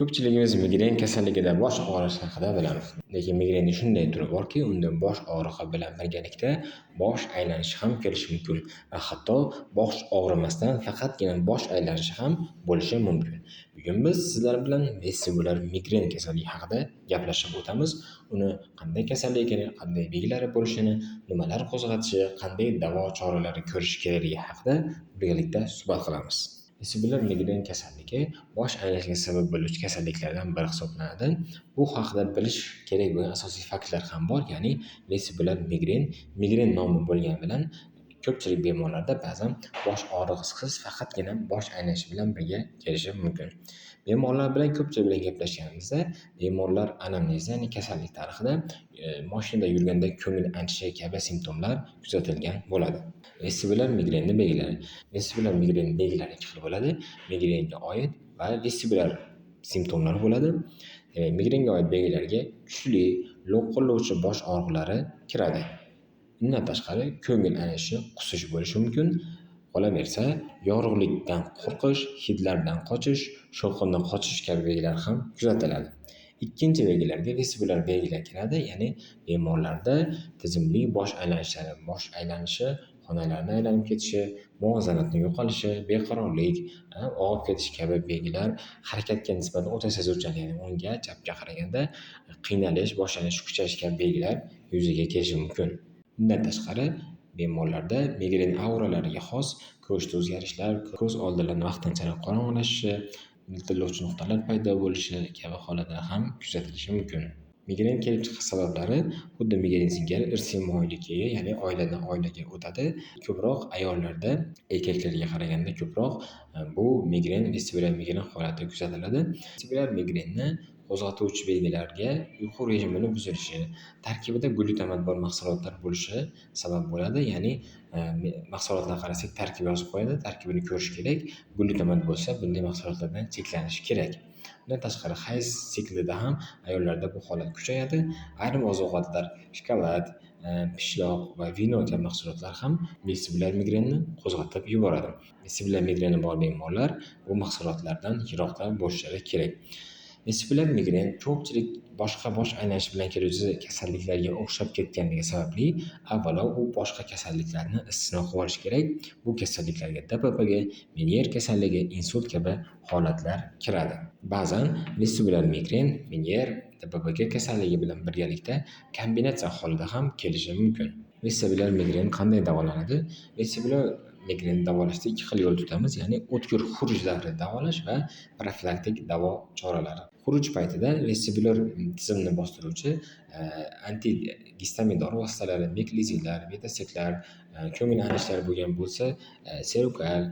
Ko'pchiligimiz migren kasalligida bosh og'rishi haqida bilamiz. Lekin migrenning shunday turi borki, unda bosh og'rig'i bilan birgalikda bosh aylanishi ham kelishi mumkin va hatto bosh og'rimasdan faqatgina bosh aylanishi ham bo'lishi mumkin. Bugun biz sizlar bilan vestibulyar migren kasalligi haqida gaplashib o'tamiz. Uni qanday kasalligini, qanday belgilari bo'lishini, nimalar qo'zg'atishi, qanday davo choralari ko'rish kerakligi haqida birgalikda suhbat qilamiz. Vestibulyar migren kasalligi bosh aylanishiga sabab bo'luvchi kasalliklardan biri hisoblanadi. Bu haqida bilish kerak bo'lgan asosiy faktlar ham bor, ya'ni vestibulyar migren, migren nomi bo'lgani bilan ko'pchilik bemorlarda ba'zan bosh og'rig'isiz faqatgina bosh aylanishi bilan birga kelishi mumkin. Bemorlar bilan ko'pchilik bilan gaplashganimizda bemorlar anamnezi, ya'ni kasallik tarixida mashinada yurganda ko'ngil aynishi kabi simptomlar kuzatilgan bo'ladi. Vestibulyar migrenni belgilari. Vestibulyar migren belgilari ikki xil bo'ladi. Migrenga oid va vestibulyar simptomlar bo'ladi. Migrenga oid belgilarga kuchli, lo'qillovchi bosh og'riqlari kiradi. Undan tashqari ko'ngil aynishi, qusish bo'lishi mumkin. Qolaversa, yorug'likdan qo'rqish, hidlardan qochish, shovqindan qochish kabi belgilar ham kuzatiladi. Ikkinchi belgilarga vestibulyar belgilar kiradi, ya'ni bemorlarda tizimli bosh aylanishlari, bosh aylanishi, xonalarni aylanib ketishi, muvozanatni yo'qolishi, beqarorlik, og'ib ketish kabi belgilar, harakatga nisbatan o'ta sezuvchan, ya'ni o'ngga, chapga qaraganda qiynalish, bosh aylanishi kuchayishi kabi belgilar yuzaga kelishi mumkin. Bundan tashqari bemorlarda migren auralariga xos ko'rishda o'zgarishlar, ko'z oldilarini vaqtinchalik qorong'ilashishi, miltillovchi nuqtalar paydo bo'lishi kabi holatlar ham kuzatilishi mumkin. Migren kelib chiqish sabablari xuddi migren singari irsiy moyillikka ega, ya'ni oiladan oilaga o'tadi. Ko'proq ayollarda erkaklarga qaraganda ko'proq bu migren, vestibulyar migren holati kuzatiladi. Vestibulyar migrenni qo'zg'atuvchi belgilarga uyqu rejimini buzilishi, tarkibida glutamat bor mahsulotlar bo'lishi sabab bo'ladi. Ya'ni mahsulotlarga qarasak tarkib yozib qo'yadi, tarkibini ko'rish kerak. Glutamat bo'lsa bunday mahsulotlardan cheklanish kerak. Undan tashqari hayz siklida ham ayollarda bu holat kuchayadi. Ayrim oziq-ovqatlar, shokolad, pishloq va vino kabi mahsulotlar ham vestibulyar migrenni qo'zg'atib yuboradi. Vestibulyar migreni bor bemorlar bu mahsulotlardan yiroqda bo'lishlari kerak. Vestibulyar migren ko'pchilik boshqa bosh aylanishi bilan keluvchi kasalliklarga o'xshab ketganligi sababli avvalo u boshqa kasalliklarni istisno qilib olish kerak. Bu kasalliklarga DPPG, Menier kasalligi, insult kabi holatlar kiradi. Ba'zan vestibulyar migren Menier, DPPG kasalligi bilan birgalikda kombinatsiya holida ham kelishi mumkin. Vestibulyar migren qanday davolanadi? Vestibulyar migrenni davolashda ikki xil yo'l tutamiz, ya'ni o'tkir xuruj davrida davolash va profilaktik davo choralari. Xuruj paytida vestibulyar tizimni bostiruvchi antigistamin dori vositalari, meklizinglar, betaseklar, ko'ngil aynishlari bo'lgan bo'lsa, serukal,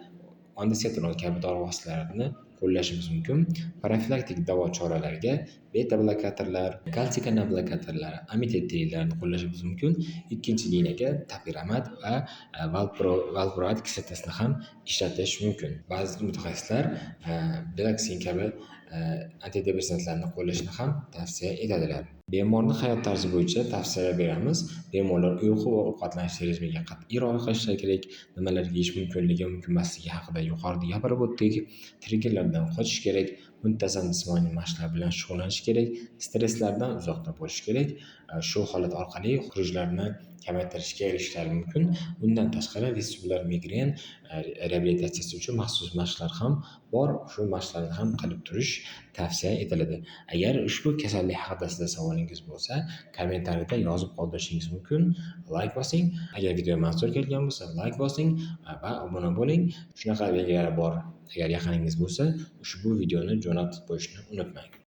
ondansetron kabi dori vositalarini qo'llashimiz mumkin. Profilaktik davo choralariga beta blokatorlar, kalsiy kanal blokatorlari, amitriptilinlarni qo'llashimiz mumkin. Ikkinchi liniyaga topiramat va valproat kislotasini ham ishlatish mumkin. Ba'zi mutaxassislar Belaksin kabi antidepressantlarni qo'llashni ham tavsiya etadilar. Bemorni hayot tarzi bo'yicha tavsiyalar beramiz. Bemorlar uyqu va ovqatlanish rejimiga qat'iy rioya qilishlari kerak. Nimalar yeyish mumkinligi, mumkin emasligi haqida yuqorida gapirib o'tdik. Triggerlardan qochish kerak, muntazam jismoniy mashqlar bilan shug'ullanish kerak, stresslardan uzoqda bo'lish kerak. Shu holat orqali xurujlarni kamaytirishga erishishlari mumkin. Undan tashqari vestibulyar migren reabilitatsiyasi uchun maxsus mashqlar ham bor. Shu mashqlarni ham qilib turish tavsiya etiladi. Agar ushbu kasallik haqida sizda savolingiz bo'lsa, kommentariyada yozib qoldirishingiz mumkin. Layk bosing. Agar video manzur kelgan bo'lsa, layk bosing va obuna bo'ling. Shunaqa belgilari bor agar yaqiningiz bo'lsa, ushbu videoni jo'natib qo'yishni unutmang.